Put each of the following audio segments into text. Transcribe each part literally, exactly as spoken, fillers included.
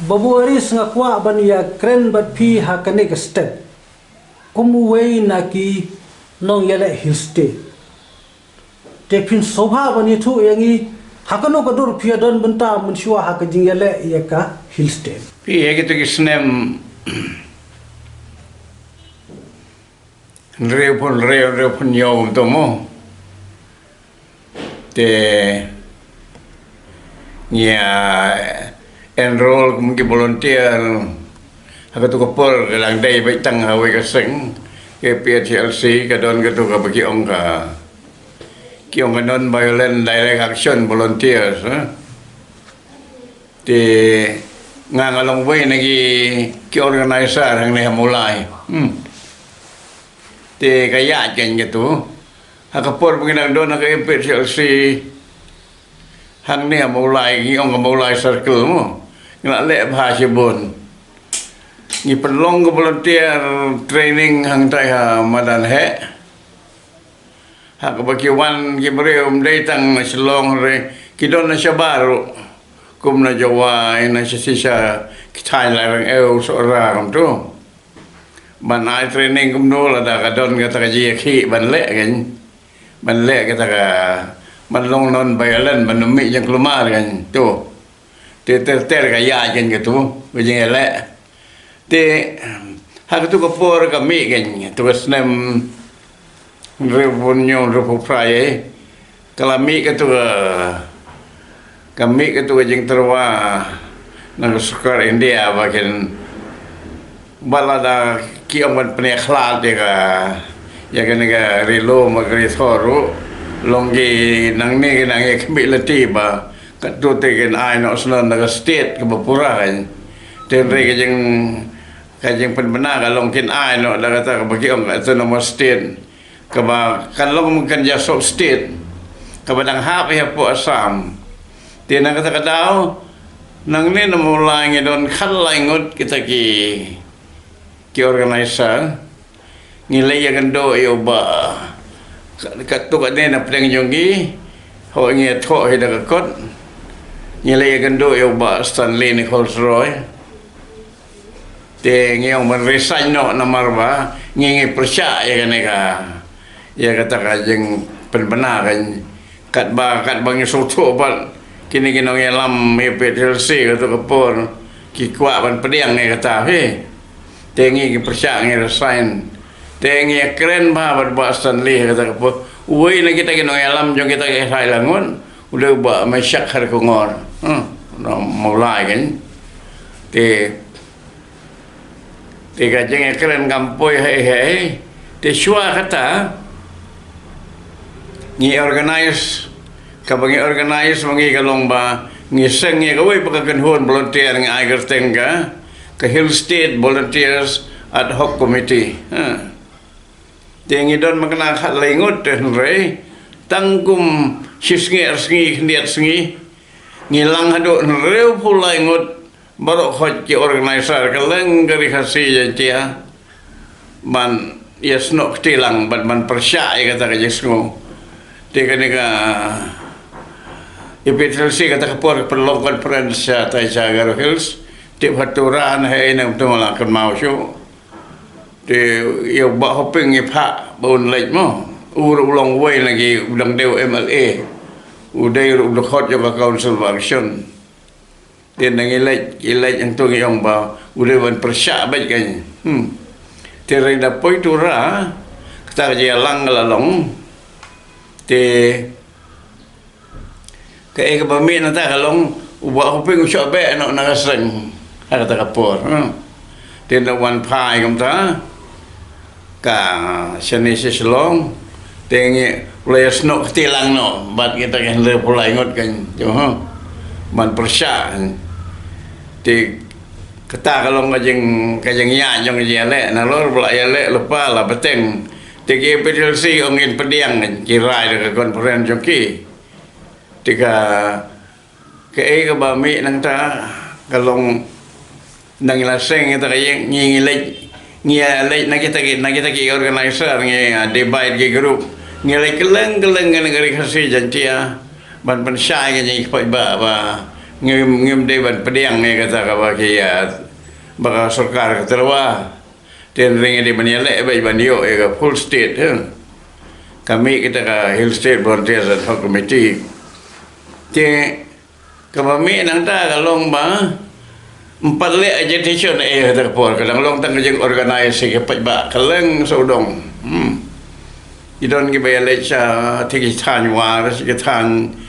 Babu Aris, nga kwah ban ïakren bad phi ha kane ka step kum uwei na ki nongïaleh Hill State. Te phin sngewbha ban ïathuh ïa ngi ha kano ka dur phi ïadon bynta mynshuwa ha ka jingïaleh ïa ka Hill State. Phi ïa kito ki snem hynriewphew hynriew, hynriewphew hynñiew kumto mo. Te ngi, ah, enroll kum ki volunteer ha kato ka por, ka dang dei beit tang ha kawei ka seng, ka P H L C, ka don kato kaba ki ong ka, ki ong ka Non-Violent Direct Action Volunteers, eh. Te nga, nga long uwei na ki, ki organizer hangne ha Mawlai. Hmm. Te ka ïaid kein kato. Ha ka por ba ngi dang don ha ka P H L C hangne ha Mawlai, ngi ong ka Mawlai Circle mo, ngi la leh bha shibun. Ngi pynlong ka volunteer training hangtai ha madan heh. Ha kaba ki wan ki briew ym dei tang na Shillong re, ki don na shabar ruh. Kum na Jowai, na shisha ki thaiñ Lairang Ew, Sohra kumto. Ban ai training kumno lada ka don kata ka jingïakhih ban leh kein. Ban leh kata ka, ban long non-violent, ban ym mih jingkulmar kein. To. Te ter ter ka ïaid kein kato ka jingïaleh. Te ha kato ka por ka mih kein, kato ka snem hynriewphew hynñiew, hynriewphew phra, eh, ka la mih kato ka, ka mih kato ka jingtyrwa na ka sorkar India ba kin, ba lada ki ong ban pynïakhlad ïa ka, ïa kane ka Ri Lum bad ka Ri Thor ruh, long ki nangne ki nang ïa khmih lynti ba kato te kin ai noh shnong na ka state kaba pura kein. Te hynrei ka jing, ka jingpynbna ka long kin ai noh da kata kaba ki ong ka autonomous state, kaba kan long kan ïa sub state, kaba dang hap ïa hapoh Assam. Te na kata ka daw, nangne na Mawlai ngi don khatlai ngut kita ki, ki organizer. Ngi la ïakynduh ïa u Bah, ka, kato kane na pdeng jong ngi, hooid ngi ïathoh hi da ka kot. Ngi la ïakynduh ïa u Bah Stanley Nichols Roy. Te ngi ong ban resign noh namar ba ngi, ngi pyrshah ïa kane ka, ïa kata ka jingpynbna kein. Katba, katba ngi sngewthuh pat kine ki nongïalam P H L C kato ka por ki kwah ban pdiang ïa kata hi. Te ngi, ngi pyrshah, ngi resign. Te ngi ïakren bha bad Bah Stanley ha kata ka por. Uwei na kita ki nongïalam jong kita ki thaiñ Langut u dei u Bah Meshak Kharkongor. Hmm, na Mawlai kein. Te, te ka jingïakren kam poi hei hei. Te shuwa kata ngi organize, kaba ngi organize ma ngi ka long ba ngi seng ïa kawei pat ka kynhun volunteer, ngi ai kyrteng ka, ka Hill State Volunteers Ad Hoc Committee. Ha. Te ngi don ma kane khatlai ngut, te hynrei tang kum shisngi arsngi khyndiat sngi ngi lang haduh hynriewphew lai ngut baroh khoit ki organizer kylleng ka Ri Khasi Jaiñtia ban ïasnoh kti lang bad ban pyrshah ïa kata ka jingsngew. Te kane ka P H L C kata ka por ka pynlong conference sha tai sha Garo Hills. Te pha Tura na hei na kumta ma la kynmaw shuh. Te ïa u Bah Hoping i phah ba un leit mo. U ruh u long uwei na ki, u dang dei u M L A. U dei ruh u dkhot jong ka Council of Action. Te nang i leit, i leit hangto ngi ong ba u dei ban pyrshah beit kein. Hmm. Te hynrei da poi Tura, kata ka jingïalang ka la long. Te kaei kaba mih nangta ka long, u Bah Hoping u shah beh noh na ka seng ha kata ka por. Hmm. Te nda wan phai kumta ka shane sha Shillong. Te ngi u la ïasnoh kti lang noh bad kita ki hynriewphew lai ngut kein, ha, ban pyrshah. Te kata ka long ka jing, ka jingïaid jong ka jingïaleh, nalor ba la ïaleh lypa la bteng. Te ki P H L C ong ngin pdiang, ki rai da ka conference jong ki. Te ka, kaei kaba mih nangta ka long, nang la seng kita ka ïing, ngi, ngi leit, ngi leit na kita ki, na kita ki organizer, ngi, ah, divide ki group. Ngi leit kylleng kylleng ka Ri Khasi Jaiñtia ban pynshai ka jingpaidbah ba Ngim, ngim dei ban pdiang ïa kata kaba ki, ah, ba ka sorkar ka tyrwa. Te hynrei ngi dei ban ïaleh beit ban ïoh ïa ka full state, eh. Ka mih kita ka Hill State Volunteers Ad Hoc Committee. Te kaba mih nangta ka long ba ym pat leh agitation eh kata ka por, ka dang long tang ka jing organize ïa ka paidbah ka leng sawdong. Hmm. Ki don kiba ïaleit sha ki thaiñ War, ki thaiñ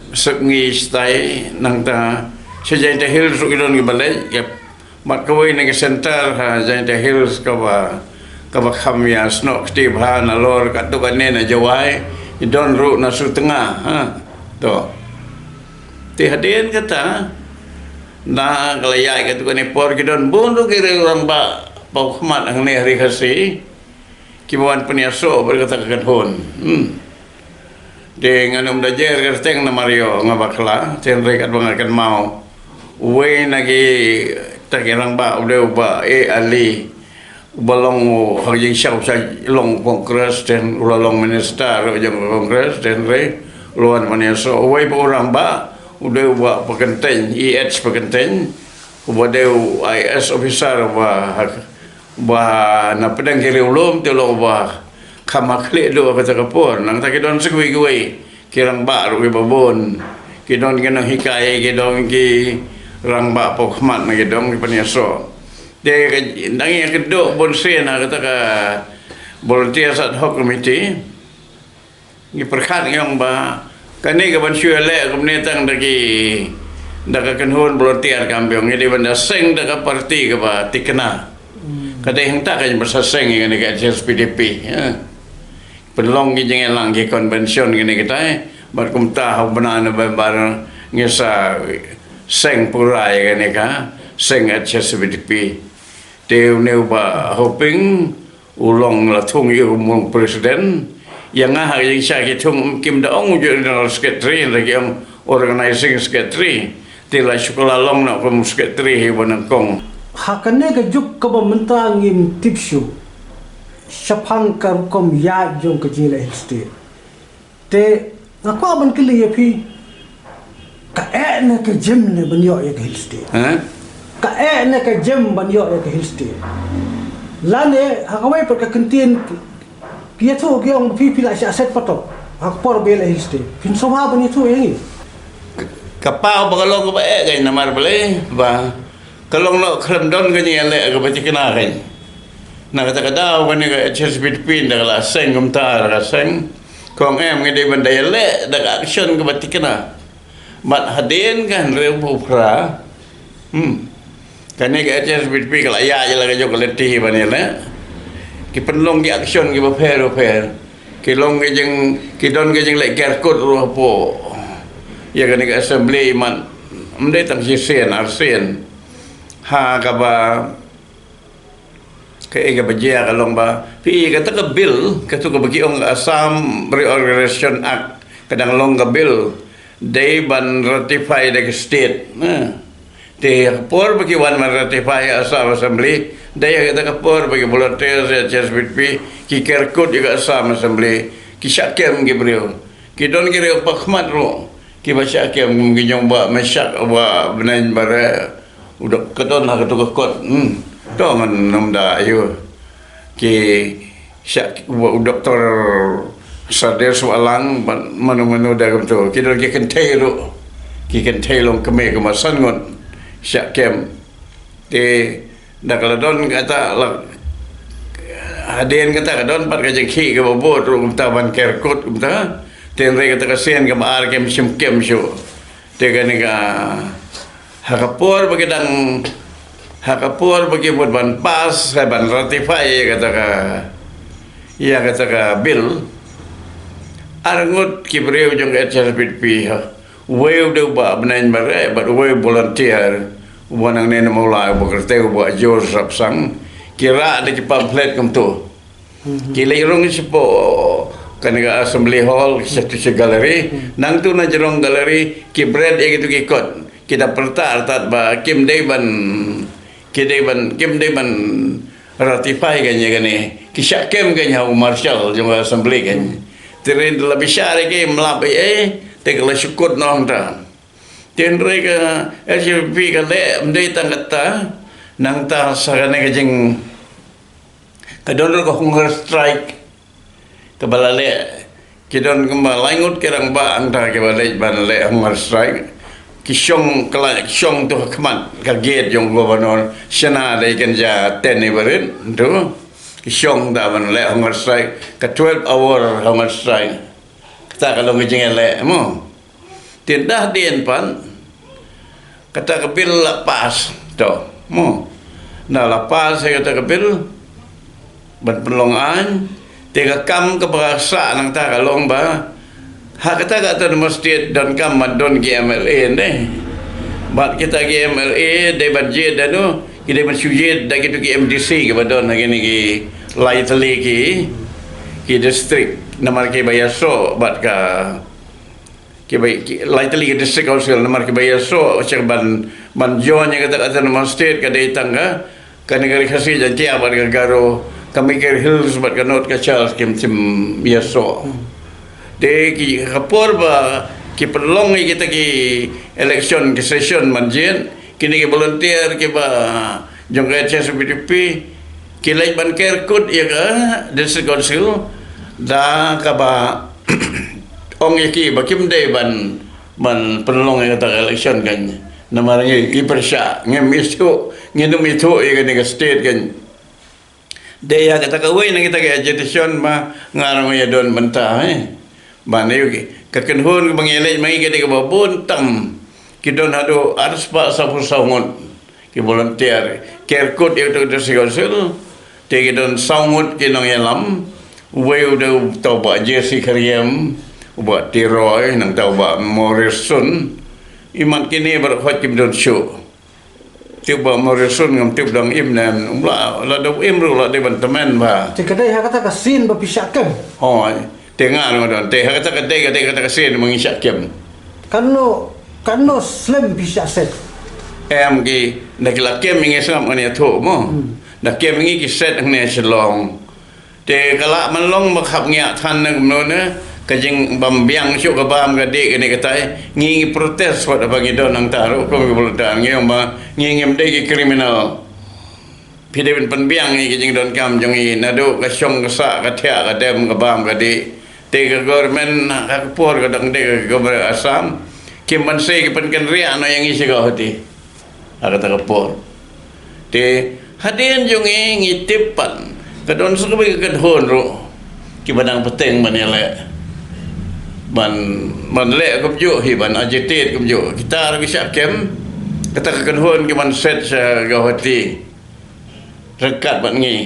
Sepngi, shatai nangta. Sha Jaintia Hills ruh ki don kiba leit, ki, bad kawei na ki center ha Jaintia Hills kaba, kaba kham ïasnoh kti bha nalor katto katne na Jowai, ki don ruh na Sutnga, ha. To. Te hadien kata, na ka la ïaid katto katne por ki don bun ruh ki riew rangbah paw khmat hangne ha Ri Khasi. Kiba wan pynïasoh bad kata ka kynhun. Hmm. Te ngan ym da jer kyrteng namar ïoh nga bakla, te hynrei katba nga kynmaw, uwei na kita ki rangbah u dei u Bah A. Ali, uba long u ha ka jingshisha u long Congress, te u la long minister ruh jong Congress, te hynrei u la wan pynïasoh. Uwei pat u rangbah u dei u Bah Pakyntein, E. H. Pakyntein, uba dei u I A S officer uba ha ba na pdeng ki riewlum te long ba kham ha khlieh duh kata ka por. Nangta ki don sa kiwei kiwei ki rangbah ruh kiba bun, ki don ki nonghikai, ki don ki rangbah paw khmat, na ki don ki pynïasoh. Te ka dang ïa ka duh bun sien ha kata ka Volunteers Ad Hoc Committee. Ngi pyrkhat ngi ong ba kane ka ban shu ïaleh kumne tang da ki, da ka kynhun volunteer kam biang, ngi dei ban da seng da ka party kaba thikna. Hmm. Ka dei hangta ka ba sa seng ïa kane ka H S P D P, ïa. Pynlong ki jingïalang, ki convention kane katai, bad kumta ha u bnai November ngi sa seng pura ïa kane ka seng H S P D P. Te une u Bah Hoping u long la thung ïa u mung president. Ïa nga ha ka jingshisha ki thung kim da ong u general secretary, hynrei ki ong organizing secretary. Te la shu kylla long noh kum secretary hi ba nyngkong. Ha kane ka juk kaba mynta ngim tip shuh shaphang ka rukom ïaid jong ka jingïaleh Hill State. Te nga kwah ban kylli ïa phi, ka eh ne ka jem ne ban ïoh ïa ka Hill State? Ha? Ka eh ne ka jem ban ïoh ïa ka Hill State? Lane ha kawei pat ka kyntien ki, ki ïathuh ki ong ba phi, phi la shah set patok ha ka por ba ïaleh Hill State. Phin sngewbha ban ïathuh ïa ngi. Ka paw ba ka long kaba eh ka namar balei ba ka long noh khlem don ka jingïaleh kaba thikna kein. Na kata ka daw kane ka H S P D P ynda ka la seng kumta, da ka seng, ka ong em, ngi dei ban da ïaleh da ka action kaba thikna. Bad hadien ka hynriewphew phra, hmm, kane ka H S P D P ka la ïaid ïa la ka jong ka lynti ban ïaleh. Ki pynlong ki action kiba pher ba pher. Ki long ki jing, ki don ki jingleh ker kut ruh hapoh ïa kane ka assembly, man, ym dei tang shisien arsien. Ha kaba, kaei kaba jia ka long ba phi, kata ka bill, kata kaba ki ong Assam Reorganization Act, ka dang long ka bill, dei ban ratify da ka state, ha. Te ha ka por ba ki wan ban ratify ha Assam Assembly, dei ha kata ka por ba ki volunteers H S P D P ki ker kut ïa ka Assam Assembly, ki shah kem ki briew. Ki don ki riew pakhmat ruh kiba shah kem, kum ki jong Bah Meshak, Bah Bneng Bareh, u dok, ka don ha kato ka kot. Hmm. To ngan ym da ïoh. Ki shah, u, u Doktor Sardes Wahlang, bad mano mano da kumto. Ki don ki kynthei ruh. Ki kynthei longkmie kumba san ngut shah kem. Te da ka la don kata la, hadien kata ka don pat ka jingkhih kaba bud ruh kumta ban ker kut kumta. Te hynrei kata ka sien kaba ar kim shim kem shuh. Te kane ka, ha ka por ba ki dang, ha ka por ba ki bud ban pass, ha ban ratify ïa kata ka, ïa kata ka bill, ar ngut ki briew jong ka H S P D P, ha. Uwei u dei u Bah Bneng Bareh bad uwei u volunteer uba nangne na Mawlai, uba kyrteng u Bah George Rapsang, ki rah da ki pamphlet kumto. Mhm. Ki leit rung shapoh kane ka Assembly Hall, sha tu sha gallery. Mhm. Nangtu na jrong gallery ki bret ïa kitu ki kot, ki da pyrta artat ba kim dei ban, ki dei ban, kim dei ban ratify kein ïa kane. Ki shah kem kein ha u marshal jong ka Assembly kein. Te hynrei la bishar ïa ki, ym lap ei ei, te ka la shu kut noh hangta. Tynrai ka H S P P ka leh, ym dei tang kata, nangta sa kane ka jing, ka don ruh ka hunger strike kaba la leh. Ki don kumba lai ngut ki rangbah hangta kiba leit ban leh hunger strike. Ki shong, ka la shong tu ha khmat ka gate jong u Governor, shna da i kynja tent iba rit tu. Ki shong da ban leh hunger strike, ka twelve hour hunger strike. Kata ka long ka jingïaleh mo. Te ynda hadien pat kata ka bill la pass, to, mo. Ynda la pass ïa kata ka bill ban pynlong aiñ, te ka kam kaba ka sah nangta ka long ba ha kata ka Autonomous State donkam ban don ki M L A ne. Bad kita ki M L A dei ban jied da no, ki dei ban shu jied da kitu ki M D C kiba don ha kine ki lai tylli ki, ki district, namar kiba ïasoh bad ka, kiba, ki lai tylli ki district council, namar kiba ïasoh sha ban, ban join ïa kata ka Autonomous State ka dei tang ka, kane ka Ri Khasi Jaiñtia bad ka Garo, ka Mikir Hills bad ka North Cachar kim shym ïasoh. Te ki, ka por ba ki pynlong ïa kita ki election, ki session ban jied, kine ki volunteer kiba jong ka H S P P P ki leit ban ker kut ïa ka District Council da kaba ong ïa ki ba kim dei ban, ban pynlong ïa kata ka election kan. Namar ngi, ngi pyrshah, ngim ithuh, ngim ithuh ïa kane ka state kan. Dei ïa kata kawei na kita ki agitation ba nga ruh nga ïadon bynta, eh. Ban ïa ki, ka kynhun kaba ngi leit ma ngi ka dei kaba bun tam. Ki don haduh arspah saphew saw ngut ki volunteer. Ker kut ïa uta u District Council. Te ki don saw ngut ki nongïalam. Uwei u dei uta u Bah J C Khariem, u Bah Tiroi, nangta u Bah Morrison. Imat kine baroh khoit kim don shuh. Tip Bah Morrison ngam tip dang im ne em, um lah, lah dang im ruh lah dei ban tymmen ba. Te ka dei ha kata ka sien ba phi shah kem. Hooid, te nga ruh nga don, te ha kata ka dei, ka dei kata ka sien ba ngi shah kem. Katno, katno slem phi shah set? Em ki, na ki la kem ngi sngap ngan ïathuh mo. Hmm. Na kem ngi ki set hangne Shillong. Te ka lah ban long ba khap ngiah than na kumno ne, ka jingbym biang shuh ka bam ka dih kane katai, ngi ngi protest wat haba ngi don hangta ruh kum ki volunteer ngi ong ba ngi ngim dei ki criminal. Phi dei ban pynbiang ïa ka jingdonkam jong ngi naduh ka shong ka sah ka thiah ka dem ka bam ka dih. Te ka government ha ka por ka dang dei ka government Assam kim ban sei ki pynkynriah noh ïa ngi sha Guwahati. Ha kata ka por. Te hadien jong ngi ngi tip pat ka don sa kawei ka kynhun ruh kiba dang pateng ban ïaleh. Ban, ban leh kumjuh hi, ban agitate kumjuh. Kita ruh ki shah kem, kata ka kynhun ki ban set sha Guwahati ryngkat bad ngi.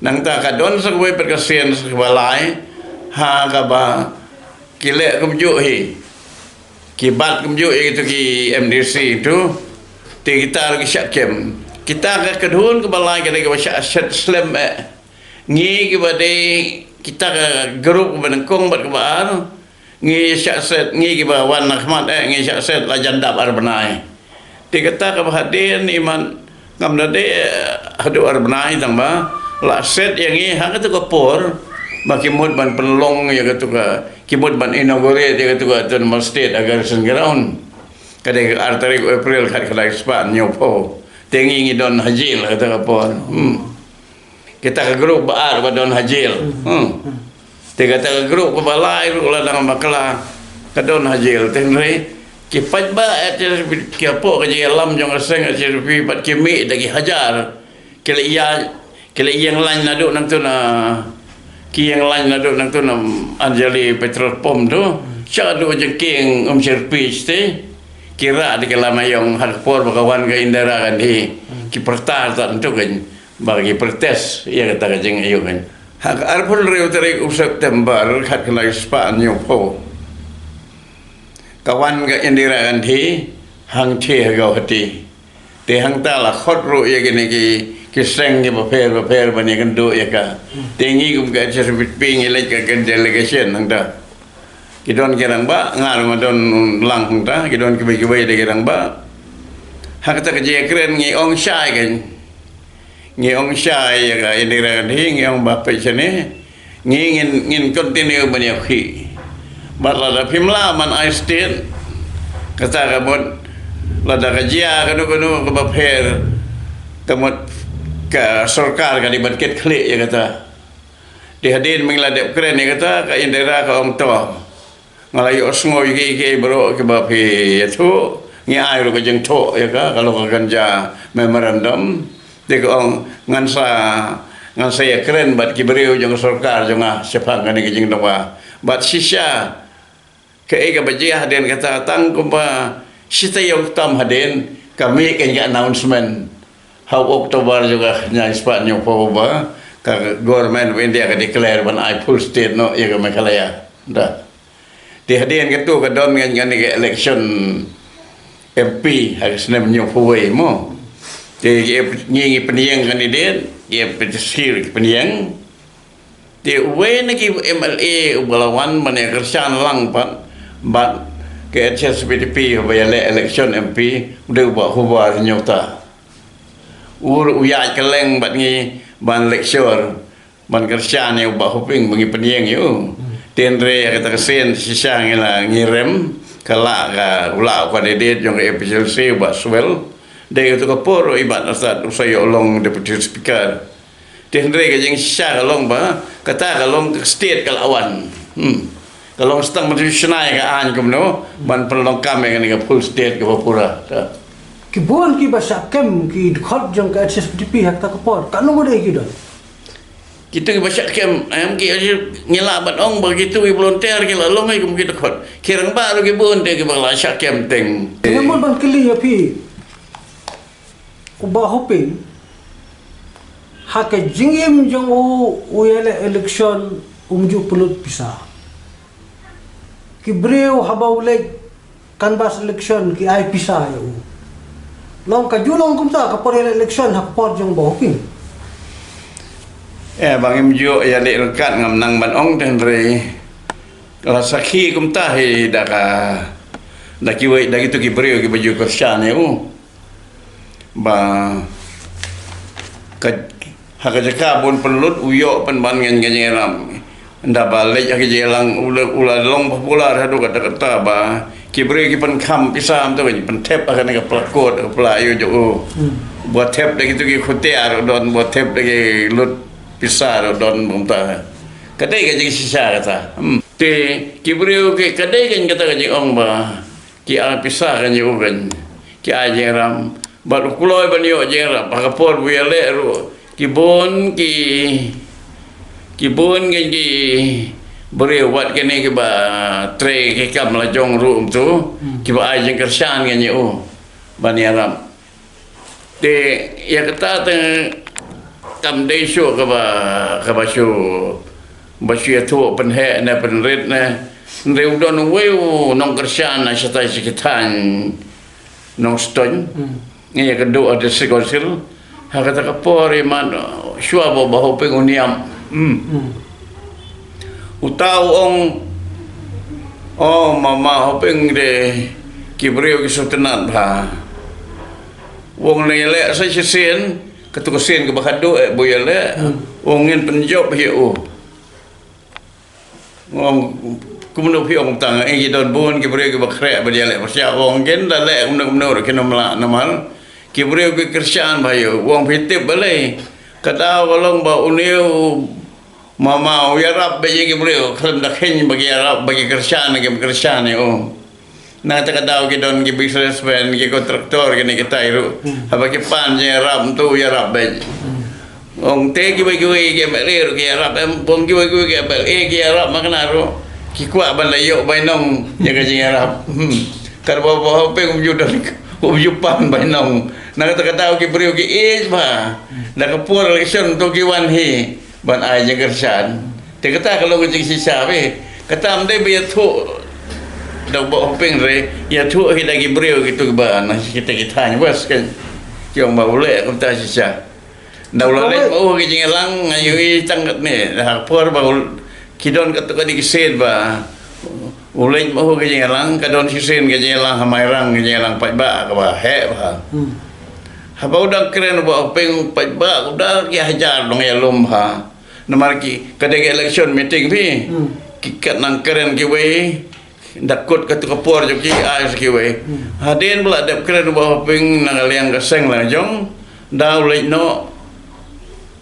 Nangta ka don sa kawei pat ka sien sa kaba lai ha kaba ki leh kumjuh hi. Ki bat kumjuh ïa kitu ki M D C tu. Te kita ruh ki shah kem. Kita ka kynhun kaba lai ka dei kaba shah set slem eh. Ngi kiba dei kita ka group kaba nyngkong bad kaba ar. Ngi shah set, ngi kiba wan na khmat eh, ngi shah set la jan dap ar bnai. Te kata kaba hadien imat ngam da dei, eh, haduh ar bnai tang ba la set ïa ngi ha katu ka por ba ki mut ban pynlong ïa katu ka, ki mut ban inaugurate ïa katu ka Autonomous State ha Garrison Ground. Ka dei ka ar tarik April khatkhyndai spah hynñiewphew. Te ngi ngi don ha jail ha kata ka por. Hmm. Kita ka group ba ar ba don ha jail. Hmm. Te kata ka group kaba lai ruh la dang bakla ka don ha jail. Te hynrei ki paidbah H S P P ki hapoh ka jingïalam jong ka seng H S P P P pat ki mih da ki hajar. Ki la ïa, ki la ïeng lain naduh nangtu na, ki ïeng lain naduh nangtu na Anjali petrol pump tu. Sha duh jingkieng Umshyrpij te. Ki rah da ki lam aïong ha ka por ba ka wan ka Indira Gandhi. Ki pyrta ta nangtu kan. Ba ki protest ïa kata ka jingïoh kan. Ha ka arphew hynriew tarik u September khatkhyndai spah hynñiewphew ka wan ka Indira Gandhi hangthie ha Guwahati. Te hangta la khot ruh ïa kine ki, ki seng kiba pher ba pher ban ïakynduh ïa ka. Te ngi kum ka H S P P ngi leit ka, ka delegation hangta. Ki don ki rangbah, nga ruh nga don lang hangta, ki don kiwei kiwei de ki rangbah. Ha kata ka jingïakren ngi ong shai kan. Ngi ong shai ïa ka Indira Gandhi, ngi ong ba peit shane. Ngi ngin, ngin continue ban ïakhih. Bad lada phim lah ban ai state, kata ka mut Lada ka jia kano kano kaba pher, ka mut ka sorkar ka dei ban kit khlieh ïa kata. Te hadien ba ngi la dep kren ïa kata, ka Indira ka ong to, nga la ïohsngew ïa kiei kiei baroh kiba phi ïathuh, ngi ai ruh ka jingthoh ïa ka, ka long ka kynja memorandum. Te ka ong ngan sa, ngan sa ïakren bad ki briew jong ka sorkar jong nga shaphang kane ka jingdawa. Bad shisha kaei kaba jia hadien kata, tang kumba shi taïew tam hadien ka mih kane ka announcement ha u October jong ka khyndai spah hynñiewphew ba ka Government of India ka declare ban ai full state noh ïa ka Meghalaya. Da. Te hadien katu ka don ngan kane ka election M P ha ka snem hynñiewphew wei mo. Te ngi, ngi pynïeng candidate, ngi pynïeng, ngi pynïeng. Te uwei na ki M L A uba la wan ban ïa kyrshan lang pat bad ka H S P D P ba ïaleh election M P u dei u Bah Hubar Hynñiewta. U ruh u ïaid kylleng bad ngi ban lecture, ban kyrshan ïa u Bah Hoping ba ngi pynïeng ïa u. Te hynrei ïa kata ka sien shisha ngi la ngi rem, ka lah ka, u lah u candidate jong ka A P H L C u Bah Swell. Dei katu ka por ruh i Bah Arsad u sa ïoh long Deputy Speaker. Te hynrei ka jingshisha ka long ba kata ka long ka state ka la wan. Hmm. Ka long sa tang mynta shu shna ïa ka aiñ kumno ban pynlong kam ïa kane ka full state kaba pura. Ta. Ki bun kiba shah kem ki dkhot jong ka H S P D P ha kata ka por. Katno ngut ki don? Kitu kiba shah kem, em, ki, ngi lah ban ong ba kitu ki volunteer ki la long ïa kum ki dkhot. Ki rangbah ruh ki bun te kiba la shah kem teng. Nga mut ban kylli ïa phi. U Bah Hoping, ha ka jingim jong u, u ïaleh election um ju pynlut pisa. Ki briew haba u leit canvass election ki ai pisa ïa u. Long ka ju long kumta ka por ïaleh election ha ka por jong u Bah Hoping. Eh, ba ngim ju ïaleh ryngkat ngam nang ban ong te hynrei la sakhi kumta hi da ka, da kiwei, da kitu ki briew kiba ju kyrshan ïa u. Ba ka, ha ka jaka bun pynlut u ïoh pynban ngan ka jingïarap. Nda ba leit ha ka jingïalang u la, u la long popular haduh katta katta ba ki briew ki pynkham pisa mynta ki pynthep ha kane ka pla kot ka pla ïoh jong u. Hmm. Ba thep da kitu ki khutia ruh don, ba thep da ki lut pisa ruh don mynta. Ka dei ka jingshisha kata. Hmm. Te ki briew ki ka dei kan kata ka jingong ba ki ai pisa kan ïa u kan, ki ai jingïarap. Bad u kloi ban ïoh jingïarap ha ka por ba u ïaleh ruh ki bun ki, ki bun kan ki briew wat kine kiba trei ki kam la jong ruh mynta kiba ai jingkyrshan kan ïa u ban ïarap. Te ïa kata te kam dei shuh kaba, kaba shu, ba shu ïathuh pynheh ne pynrit ne. Hynrei u don uwei u nongkyrshan na shatai sha ki thaiñ Nongstoiñ. Hmm. Ïa ka duh ha District Council. Ha kata ka por i man shuwa ba, ba Hoping u niam. Hmm. Hmm. Uta u ong, oh, mama Hoping de ki briew ki sngewtynnat bha. U ong ne ïaleh sa shisien, katu ka sien kaba khadduh eh ba u ïaleh. Hmm. U ong ngin pynjop hi u. U ong kumno phi ong tang, eh, ki don bun ki briew kiba khreh ba ïaleh pyrshah. U ong kin da leh kumno kumno ruh kin ym lah namar ki briew ki kyrshan bha ïa u. U ong phi tip balei, ka daw ka long ba une u mama u ïarap beit ïa ki briew, khlem da kheiñ ba ki ïarap, ba ki kyrshan, ki kyrshan ïa u. Na kata ka daw ki don ki businessman, ki contractor, kine kitai ruh. Hmm. Haba ki pan jingïarap, mynta u ïarap beit. Hmm. Ong te kiwei kiwei ki M L A ruh ki ïarap, em, ong kiwei kiwei ki M L A ki ïarap, ma kane ruh ki kwah ban da ïoh bainong ïa ka jingïarap. Hmm. Kat ba, ba Hoping um ju don, um ju pan bainong. Na kata ka daw ki briew ki ïeit bha. Na ka por election to ki wan hi ban ai jingkyrshan. Te kata ka long ka jingshisha bha. Kata ym dei ba ïathuh da u Bah Hoping re, ïathuh hi da ki briew kitu kiba na kita kita ni bas kan. Ki ong ba u leh kumta shisha. Da u la leit ma u ha ka jingïalang, nga ïohi tang katne, ha ka por ba u, ki don katto katne ki sien ba u leit ma u ha ka jingïalang, ka don shisien ka jingïalang ha Mairang, ka jingïalang paidbah kaba heh bha. Hmm. Haba u dang kren u Bah Hoping, paidbah u dang ki hajar dang ïalum bha. Namar ki, ka dei ka election meeting phi. Hmm. Ki kat nang kren kiwei, Da kut katu ka por jong ki ai sa kiwei. Hadien ba la dep kren Bah Hoping na ka liang ka seng la jong, da u leit noh,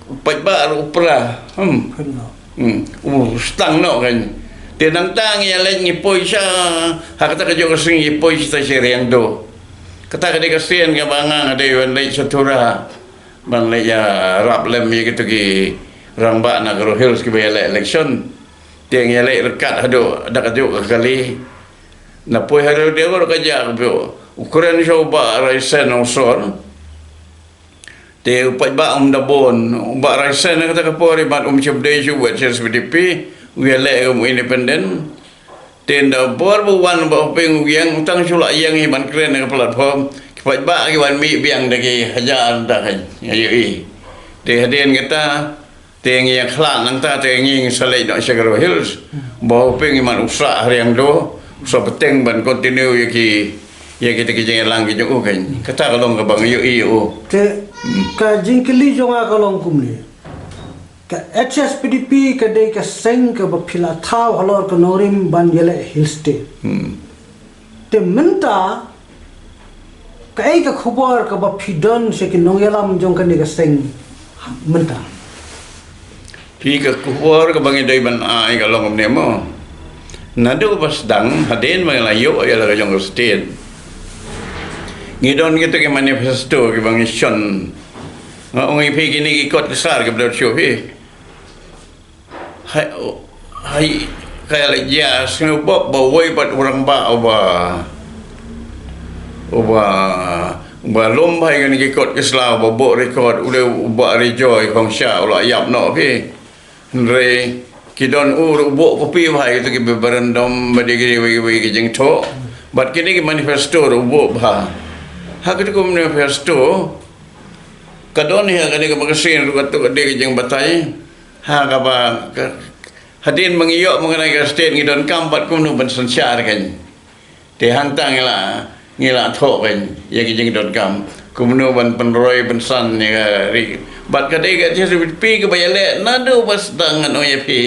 u paidbah ruh u pra. Hmm. Hmm. U stang noh kan. Te nangta ngi ïa leit ngi poi sha, ha kata ka jong ka seng ngi poi sha ta sha Riangdo. Kata ka dei ka sien kaba nga nga dei ban leit sha Tura. Ban leit ïa rap lem ïa kitu ki rangbah na Garo Hills kiba ïa leh election. Te ngi ïa leit ryngkat haduh da ka juk ka kali. Na poi haduh dei ka jaka ba u kren sha u Bah Raisen u sor. Te u paidbah um da bun, u Bah Raisen kata ka por i mat um shym dei shu buh H S P D P, u ïa leh kum independent. Te nda bor ba wan Bah Hoping u ïeng, u tang shu la ïeng hi ban kren ha ka platform. Ki paidbah ki wan mih biang da ki hajar da ka ïohi. Te hadien kata, te ngi ïa khlad nangta te ngi sa leit noh sha Garo Hills. Bah Hoping i mat u sah ha Riangdo, u sa bteng ban continue ïa ki, ïa kita ki jingïalang ki jong u kan. Kata ka long kaba ngi ïohi ïa u. Te ka jingkylli jong nga ka long kumne. Ka H S P D P ka dei ka seng kaba phi la thaw halor ka nongrim ban ïaleh Hill State. Hmm. Te mynta kaei ka khubor kaba phi don sha ki nongïalam jong kane ka seng mynta? Phi, ka khubor kaba ngi dei ban ai ka long kumne mo. Naduh ba sdang hadien ba ngi la ïoh ïa la ka jong ka state, ngi don kita ki manifesto kiba ngi shon. Nga ong ïa phi kine ki kot ki sar kiba don shuh phi. Hai, hai, ka ïa la jia sngewbok ba wei bad u rangbah uba, uba, uba lum bha ïa kine ki kot ki sla, uba buh record, u dei u Bah Rejoice Khongsha, u la ïap noh phi. Hynrei ki don u ruh u buh copy bha ïa kitu ki memorandum, ba dei ki wei wei ki jingthoh. Bad kine ki manifesto ruh u buh bha. Ha kitu ki manifesto ka don hi ha kane ka magazine ruh, katu ka dei ka jingbatai. Ha kaba ka, hadien ba ngi ïoh ma kane ka state ngi donkam bad kumno ban synshar kan. Te hangta ngi la, ngi la thoh kan ïa ki jingdonkam kumno ban pynroi pynsan ïa ka ri. Bad ka dei ka H S P D P kaba ïaleh naduh ba sdang, ngan ong ïa phi.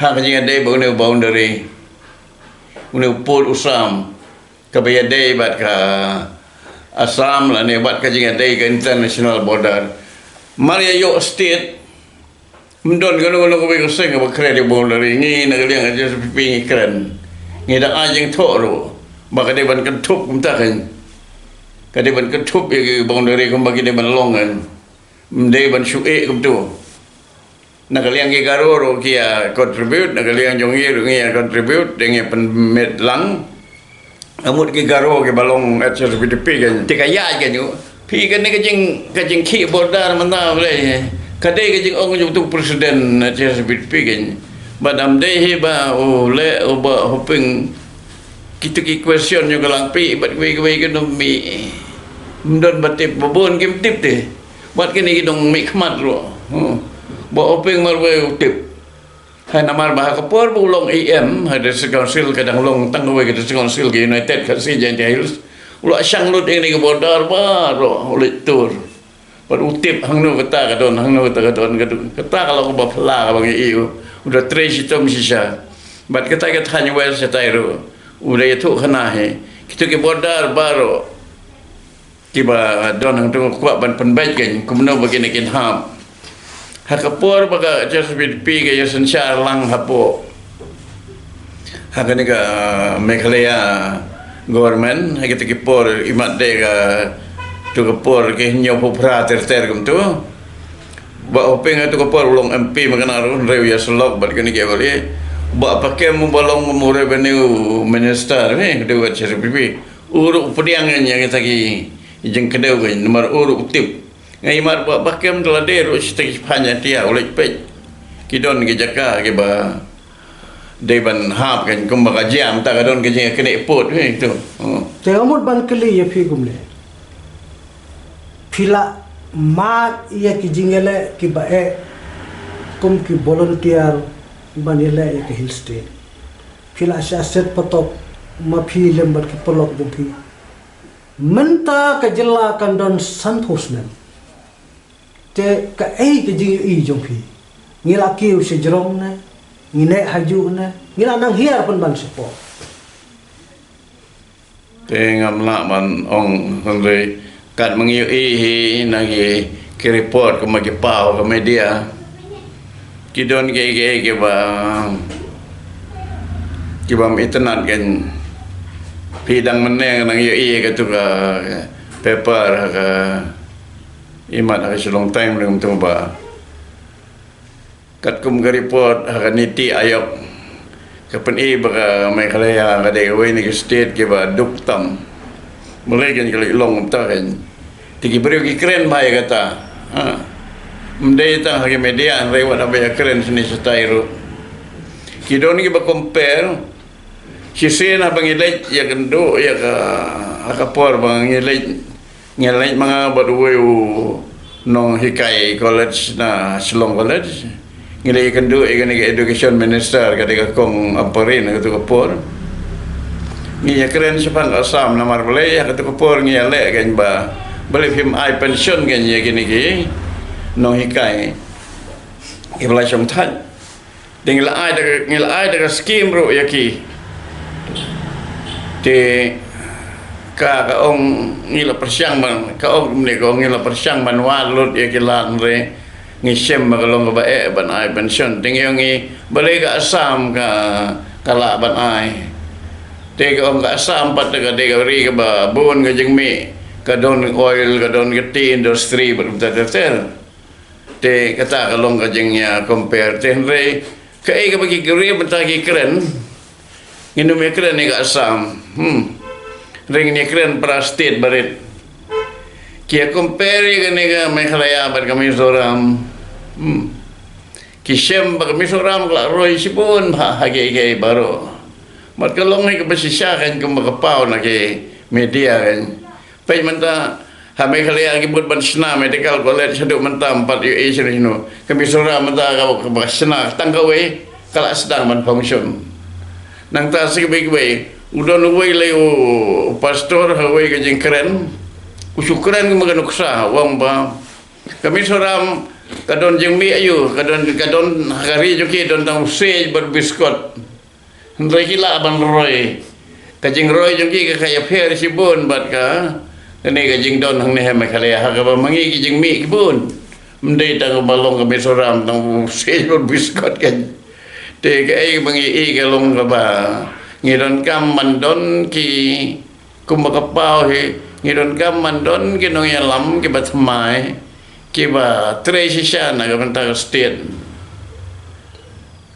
Ha ka jingïadei bad une u boundary, une u pud u Sam, kaba ïadei bad ka Assam lane bad ka jingïadei ka international border. Mar ïa ïoh state, ym don kano kano kawei ka seng kaba kren ïa boundary. Ngi na ka liang ka H S P D P ngi kren. Ngi da ai jingthoh ruh ba ka dei ban kynthup kumta kan. Ka dei ban kynthup ïa ki boundary kumba ki dei ban long kan. Ym dei ban shu eh kumtu. Na ka liang ki Garo ruh ki ïa contribute, na ka liang jong ngi ruh ngi ïa contribute, te ngi pynmih lang. Amut ki Garo kiba long H S P D P kan, te ka ïaid kan ïoh. Phi, kane ka jing, ka jingkhih border mynta balei? Ka dei ka jingong jong utu u president H S P D P kan. Bad ym dei hi ba u leh u Bah Hoping. Kitu ki question jong ka Langpih bad kiwei kiwei ki ym mih, ym don ba tip, ba bun kim tip te. Bad kine ki nongmihkhmat ruh. Hmm. Bah Hoping marwei u tip. Hai namar ba ha ka por ba u long E M ha District Council, ka dang long tang kawei ka District Council ka United Khasi Jaintia Hills, u la shang lut ïa kine ki border baroh, u leit tur. Bad u tip hangno kata ka don, hangno kata ka don, ka don. Kata ka long kaba phylla kaba ngi ïohi u da trei shitom shisha. Bad kata ka thaiñ West shatai ruh u da ïathuh khana hi. Kitu ki border baroh kiba don hangto, kwah ban pynbeit kan kumno ba kine kin hap. Ha ka por ba ka H S P D P ka ïa synshar lang hapoh, ha kane ka Meghalaya government, ha kita ki por imat de ka, tu ka por ki hynñiewphew phra ter ter kumtu. Bah Hoping ha tu ka por u long M P ma kane ruh, hynrei u ïa syllok bad kane ki M L A. Bah Pakem uba long u revenue minister, eh, de ka H S P D P. U ruh u pdiang ïa kita ki jingkdew kan, namar u ruh u tip. Nga ïa mar ba, Bah Pakem da la dei ruh shi ta ki phan ïa tia, u leit peit. Ki don ki jaka kiba dei ban hap kan, kumba ka jia mynta ka don ka jingkynnoh pud, eh, tu. Hmm. Te nga mut ban kylli ïa phi kumne. Phi la mad ïa ki jingïaleh kiba eh kum ki volunteer ban ïaleh ïa ka Hill State. Phi la shah set patok ma phi lem bad ki paralok jong phi. Mynta ka jylla kan don sanphew snem. Te kaei ka jingïohi jong phi? Ngi la kiew sha jrong ne? Ngi neh ha ju ne. Ngi la nang hiar pynban support. Te ngam lah ban ong hynrei kat ma ngi ïohi hi na ki, ki report kumba ki paw ka media. Ki don ki, ki, kiba, kiba ym itynnad kan. Phi dang mynne nang ïohi katu ka paper ka imat ka Shillong Times ring tu ba. Katkum ka report ha ka NITI Aayog ka pyni ba ka Meghalaya ka dei kawei na ki state kiba duk tam. Balei kan ka long kumta kan. Te ki briew ki kren bha ïa kata. Ha. Ym dei tang ha ki media hynrei wat haba ïa kren shane shatai ruh. Ki don kiba compare. Shisien haba ngi leit ïakynduh ïa ka, ha ka por ba ngi leit, ngi leit ma nga bad uwei u nonghikai college na Shillong College. Ngi leit ïakynduh ïa kane ka education minister ka dei ka kong Ampareen ha katu ka por. Ngi ïakren shaphang Assam namar balei ha katu ka por ngi ïaleh kan ba balei phim ai pension kan ïa kine ki nonghikai kiba la shongthait. Te ngi la ai da, ngi la ai da ka skim ruh ïa ki. Te ka, ka ong ngi la pyrshang ban, ka ong kumne ka ong ngi la pyrshang ban wad lut ïa ki lad hynrei ngi shem ba ka long kaba eh ban ai pension. Te ngi ong ngi balei ka Assam ka, ka lah ban ai. Te ka ong ka Assam pat ka dei ka ri kaba bun ka jingmih, ka don oil, ka don ka tea industry bad kumta ter ter. Te kata ka long ka jingïa compare te hynrei kaei kaba ki briew mynta ki kren. Ngin ym ïa kren ïa ka Assam. Hmm. Hynrei ngin ïa kren para state barit. Ki ïa compare ïa kane ka Meghalaya bad ka Mizoram. Hmm. Ki shem ba ka Mizoram ka la roi shibun ha, ha kiei kiei baroh. Bad ka long hi kaba shisha kan kumba ka paw na ki media kan. Peit mynta ha Meghalaya ki bud ban shna medical college haduh mynta ym pat ïohi shano shano. Ka Mizoram mynta ka, kaba shna tang kawei ka la sdang ban function. Nangta sa kawei kawei u don uwei lei u pastor ha kawei ka jingkren. U shu kren kumba ka nuksa u ong ba ka Mizoram ka don jingmih aïu, ka don, ka don ha ka ri jong ki don tang u siej bad biskot. Hynrei ki lah ban roi. Ka jingroi jong ki ka, ka ïapher shibun bad ka, kane ka jingdon hangne ha Meghalaya ha kaba ma ngi ki jingmih ki bun. Ym dei tang ba long ka Mizoram tang u siej bad biskot kan. Te kaei ba ngi i ka long kaba ngi donkam ban don ki kumba ka paw hi, ngi donkam ban don ki nongïalam kiba thymmai, kiba trei shisha na ka bynta ka state.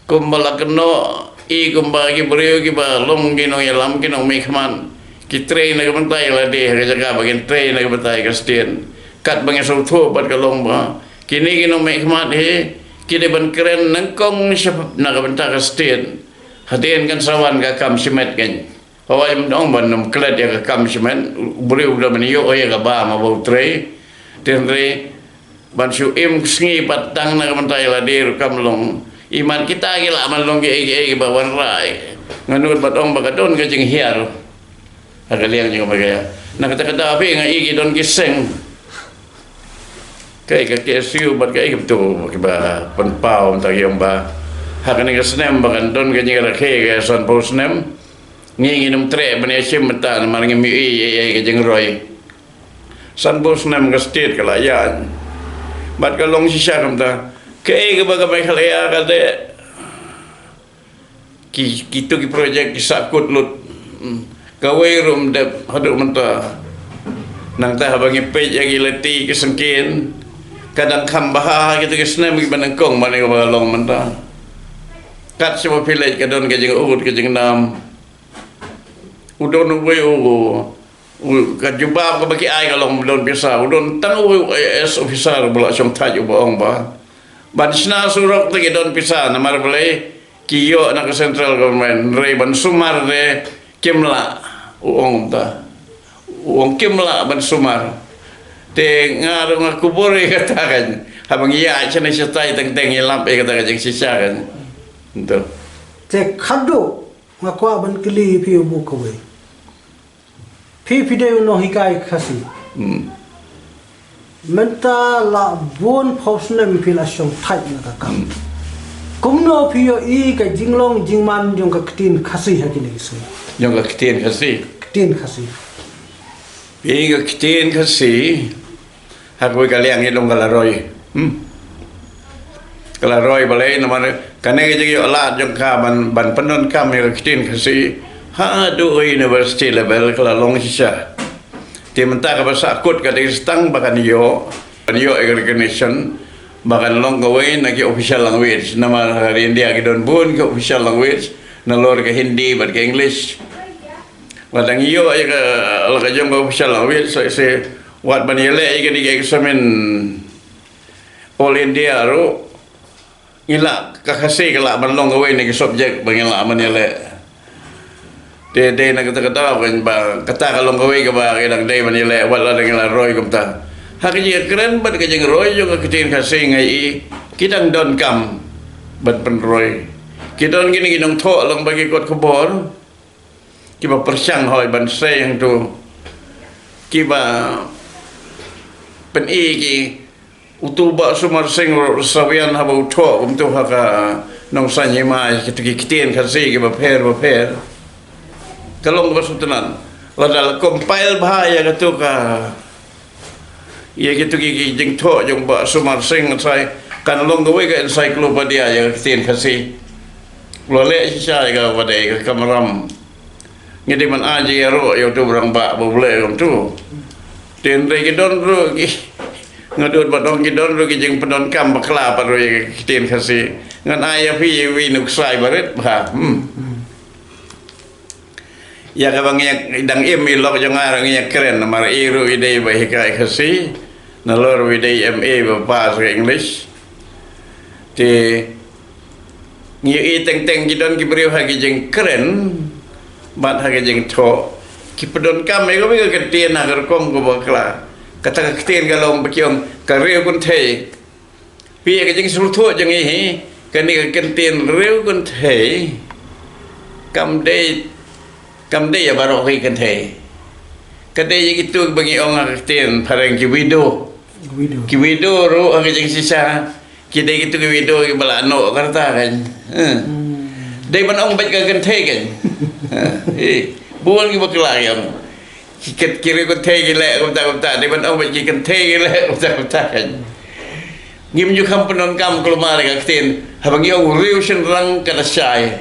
Kumba la kynnoh i kumba ki briew kiba long ki nongïalam ki nongmihkhmat ki trei na ka bynta ïa lade ha ka jaka ba kin trei na ka bynta ïa ka state. Katba ngi sngewthuh bad ka long ba kine ki nongmihkhmat hi ki dei ban kren nyngkong sha na ka bynta ka state. Hadien kan sa wan ka kam shimet kan. Hawai ym dei ban ym klet ïa ka kam shimet, u briew u da ban ïoh ïa ka bam haba u trei. Te hynrei ban shu im sngi pat tang na ka bynta ïa lade ruh kam long. Imat kita ki lah ban long kiei kiei kiba wanrah. Nga nud bad ong ba ka don ka jinghiar ha ka liang jong ka Meghalaya. Na kata ka daw phi nga i ki don ki seng. Kaei ka K S U bad kaei ka bynta kiba pynpaw mynta ki ong ba ha kane ka snem ba kan don ka jingrakhe ka sanphew snem. Ngi ngin ym treh ban ïashim mynta namar ngim ïohi ïa, ïa ka jingroi. Sanphew snem ka state ka la ïaid. Bad ka long shisha kumta. Kaei kaba ka Meghalaya ka dei. Ki, kito ki projek ki sahkut lut. Hmm. Kawei ruh ym dep haduh mynta. Nangta haba ngi peit ïa ki lynti ki syngkien. Ka dang kham bha ha kito ki snem kiba nyngkong ban ïa kaba long mynta. Kat shaba phi leit ka don ka jingud ka jingnam. U don uwei u, u, ka jubab kaba ki ai ka long ba don pisa. U don tang uwei u I A S officer ba la shongthait uba ong ba ban shna surok te ki don pisa namar balei ki ïoh na ka central government. Hynrei ban sumar te kim lah, u ong kumta. U ong kim lah ban sumar. Te nga ruh nga kubur ïa kata kan. Haba ngi ïaid shane shatai teng teng ngi lap ïa kata ka jingshisha kan. Te khadduh nga kwah ban kylli phi u bu kawei. Phi phi dei u nonghikai Khasi. Hmm. Mynta la bun phew snem phi la shongthait na ka kam. Hmm. Kumno phi ïohi ka jinglong jingman jong ka ktien Khasi ha kine ki sngi? Jong ka ktien Khasi. Ktien Khasi. Phi, ka ktien Khasi ha kawei ka liang i long ka la roi. Hmm. Ka la roi balei namar kane ka jingïoh lad jong ka ban, ban pyndonkam ïa ka ktien Khasi haduh university level ka la long shisha. Te mynta kaba sahkut ka dei tang ba kan ïoh, kan ïoh ïa ka recognition ba kan long kawei na ki official language. Namar ha ri India ki don bun ki official language, nalor ka Hindi bad ka English. Wat dang ïoh ïa ka la ka jong ka official language, sa se wat ban ïaleh ïa kane ka exam in All India ruh ngi lah, ka Khasi ka lah ban long kawei na ki subject ba ngi lah ban ïaleh. Te dei na kata ka daw kan ba kata ka long kawei kaba ngi dang dei ban ïaleh wat la dang la roi kumta. Ha ka jingkren bad ka jingroi jong ka ktien Khasi nga i ki dang donkam ban pynroi. Ki don kine ki nongthoh long ba ki kot khubor kiba pyrshang hoi ban sei hangto, kiba pyni ki utu Bah Sumar Singh ruh sawian haba u thoh kumto ha ka Nongsain Hima, kito ki ktien Khasi kiba pher ba pher. Ka long kaba sngewtynnat lada la compile bha ïa kato ka, ïa kito ki, ki jingthoh jong Bah Sumar Singh, sa kan long kawei ka encyclopedia ïa ka ktien Khasi. La leh shisha ïa kaba dei ka kamram. Ngi dei ban ai jingïaroh ïa utu u rangbah ba u leh kumto. Te hynrei ki don ruh ki, nga dut ba dang ki don ruh ki jingpyndonkam bakla pat ruh ïa ka ktien Khasi. Ngan ai ïa phi ïa uwei u ksai barit bha. Hmm. Ïa kaba ngi dang im i lok jong nga ruh ngi ïa kren namar i ruh i dei ba hikai Khasi. Nalor i dei M A ba pass ka English. Te ngi ïohi teng teng ki don ki briew ha ki jingkren bad ha ki jingthoh ki pyndonkam ïa kawei ka ktien ha ka rukom kaba bakla. Kata ka ktien ka long ba ki ong ka riew kynthei. Phi, ïa ka jingsngewthuh jong ngi hi, kane ka ktien riew kynthei kam dei, kam dei ïa baroh ki kynthei. Ka dei ïa kito ba ngi ong ha ka ktien phareng ki widow. Widow. Ki widow ruh ha ka jingshisha ki dei kito ki widow kiba la noh ka rta kan. Eh. Hmm. Dei ban ong beit ka kynthei kan. Eh, bun kiba bakla ki ong ki kat, ki riew kynthei ki leh kumta kumta, dei ban ong beit ki kynthei ki leh kumta kumta kan. Ngim ju kham pyndonkam kulmar ïa ka ktien. Haba ngi ong riew shynrang ka da shai.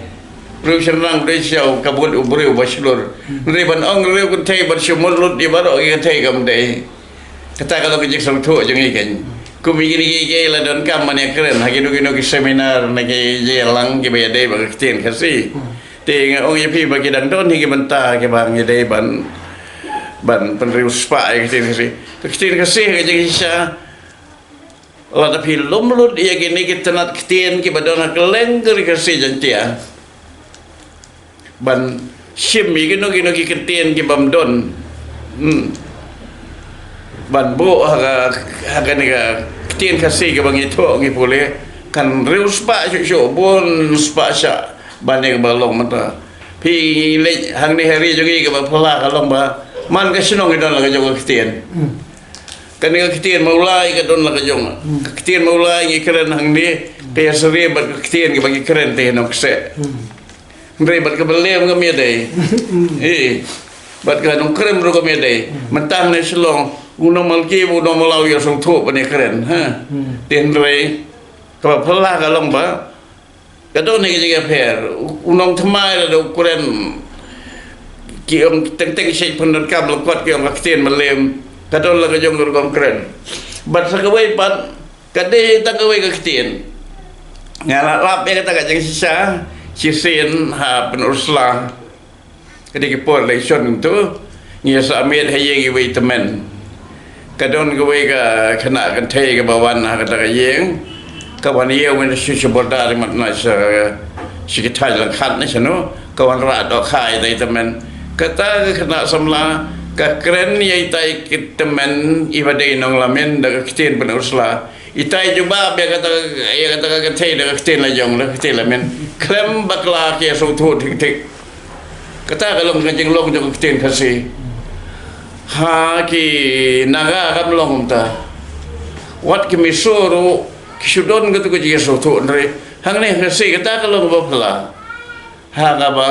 Riew shynrang dei sha u kabut u briew ba shlur. Hynrei ban ong riew kynthei ban shu mut lut ïa baroh ki kynthei kam dei. Kata ka long ka jingsngewthuh jong ngi kan. Kum ïa kine ki, ki la donkam ban ïa kren ha kino kino ki seminar na ki jingïalang kiba ïadei bad ka ktien Khasi. Te nga ong ïa phi ba ki dang don hi ki bynta kiba ngi dei ban, ban pynriewspah ïa ka ktien Khasi. Ka ktien Khasi ha ka jingshisha lada phi lum lut ïa kine ki tnat ktien kiba don ha kylleng ka ri Khasi Jaiñtia ban shim ïa kino kino ki ktien kibym don. Hmm. Ban buh ha ka, ha kane ka ktien Khasi kaba ngi thoh ngi pule kan riewspah shuh shuh, bun spah shah ban ïa kaba long mynta. Phi leit hangne ha ri jong ngi kaba phylla ka long ba man ka shnong ki don la ka jong ka ktien. Hmm. Kane ka ktien Mawlai ka don la ka jong. Hmm. Ka ktien Mawlai ngi kren hangne, ka ïasyriem bad ka ktien kaba ngi kren te ha Nongkseh. Hmm. Hynrei bad kaba lem kam ïadei. Hmm. Eh. Bad ka Nongkrem ruh kam ïadei. Hmm. Mynta hangne Shillong u nong Malki u nong Mawlai u ïasngewthuh ban ïa kren, ha. Hmm. Te hynrei kaba phylla ka long ba ka don hi ka jingïapher. U, u nongthymmai lada u kren ki ong teng teng shet pyndonkam la kot ki ong ka ktien Malem. Ka don la ka jong ka rukom kren. Bad sa kawei pat ka dei tang kawei ka ktien. Nga la lap ïa kata ka jingshisha shisien ha Pynursla. Ka dei ka por election tu ngi ïa submit ha ïing iwei i tymmen. Ka don kawei ka khynnah kynthei kaba wan ha kata ka ïing, ka wan ïa wan shu shu border mat na sha, sha ki thaiñ Langkhat ne shano, ka wan rah dohkha ïa ita i tymmen. Kata ka khynnah samla ka kren ïa ita i tymmen iba dei nong Lamin da ka ktien Pynursla. Ita i jubab ïa kata, ïa kata ka kynthei da ka ktien la jong, da ka ktien Lamin. Khlem bakla ki ïa sngewthuh thik thik. Kata ka long ka jinglong jong ka ktien Khasi. Ha ki Naga kam long kumta. Wat ki Mizo ruh ki shu don kata ka jingïasngewthuh, hynrei Hangne ha Khasi kata ka long ba phylla. Ha kaba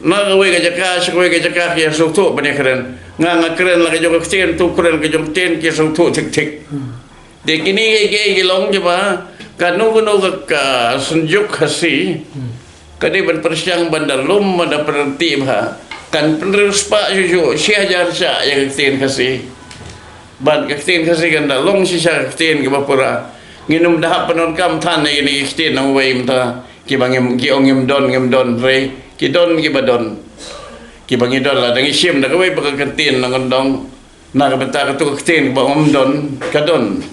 na kawei ka jaka sha kawei ka jaka ki ïa sngewthuh ban ïa kren. Nga nga kren la ka jong ka ktien, tu kren ka jong ka ktien, ki sngewthuh thik thik. Te kine ki, ki, ki long kiba kano kano ka, ka synjuk Khasi ka dei ban pyrshang ban da lum, ban da pyrshang ba kan pynriewspah shuh shuh shi hajar shah ïa ka ktien Khasi. Bad ka ktien Khasi kan da long shisha ka ktien kaba pura. Ngin ym da hap pyndonkam than ïa kine ki ktien nongwei mynta kiba ngim, ki ong ngim don, ngim don, hynrei ki don kiba don. Kiba ngi don la dang ngi shim da kawei pat ka ktien nongkyndong. Na ka bynta katu ka ktien kaba ym don, ka don.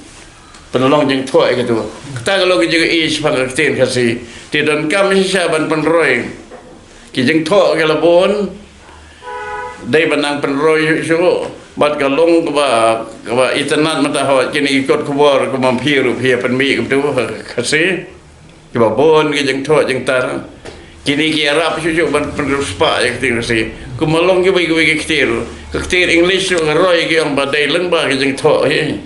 Pynlong jingthoh ïa katu. Kata ka long ka jingïohi shaphang ka ktien Khasi. Te donkam shisha ban pynroi. Ki jingthoh ki la bun. Dei ban nang pynroi shuh. Bad ka long kaba, kaba itynnad mynta ha kine ki kot khubor, kumba phi ruh phi ïa pynmih kumtu ha Khasi. Kiba bun ki jingthoh jingtar. Kine ki ïarap shuh shuh ban pynriewspah ïa ka ktien Khasi. Kumba long kiwei kiwei ki ktien. Ka ktien English ruh ka roi ki ong ba dei lyngba ki jingthoh hi.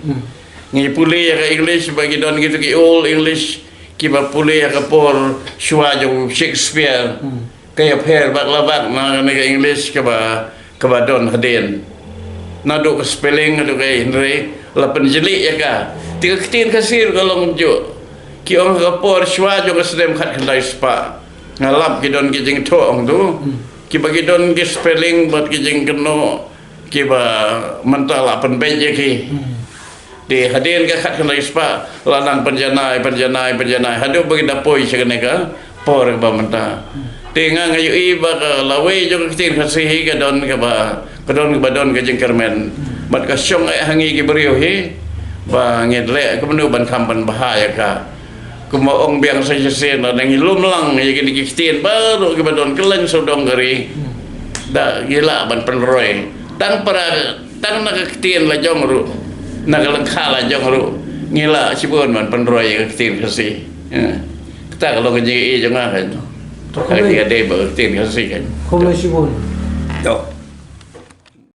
Ngi pule ïa ka English ba ki don kitu ki Old English kiba pule ïa ka por shuwa jong Shakespeare. Ka ïapher bak la bak na kane ka English kaba, kaba don hadien. Naduh ka spelling haduh kaei, hynrei la pynjylliew ïa ka. Te ka ktien Khasi ruh ka long kumjuh. Ki ong ha ka por shuwa jong ka snem khatkhyndai spah. Nga lap ki don ki jingthoh ong tu. Kiba ki don ki spelling bad ki jingkynnoh kiba mynta la pynbeit ïa ki. Te hadien ka khatkhyndai spah la nang pynjanai, pynjanai, pynjanai haduh ba ki da poi sha kane ka por kaba mynta. Te nga nga ïohi ba ka lawei jong ka ktien Khasi hi ka don kaba, ka don kaba don ka jingkyrmen. Bad ka shong eh ha ngi ki briew hi ba ngin leh kumno ban kham ban bha ïa ka. Kumba ong biang sa shisien, lada ngi lum lang ïa kine ki ktien baroh kiba don kylleng sawdong ka ri, da ngi lah ban pynroi. Tang para, tang na ka ktien la jong ruh, na ka lyngkha la jong ruh, ngi lah shibun ban pynroi ïa ka ktien Khasi. Ïa. Kata ka long ka jingïohi jong nga kan. To, ka kumno, jingïadei bad ka ktien Khasi kan. Kumno shibun? To.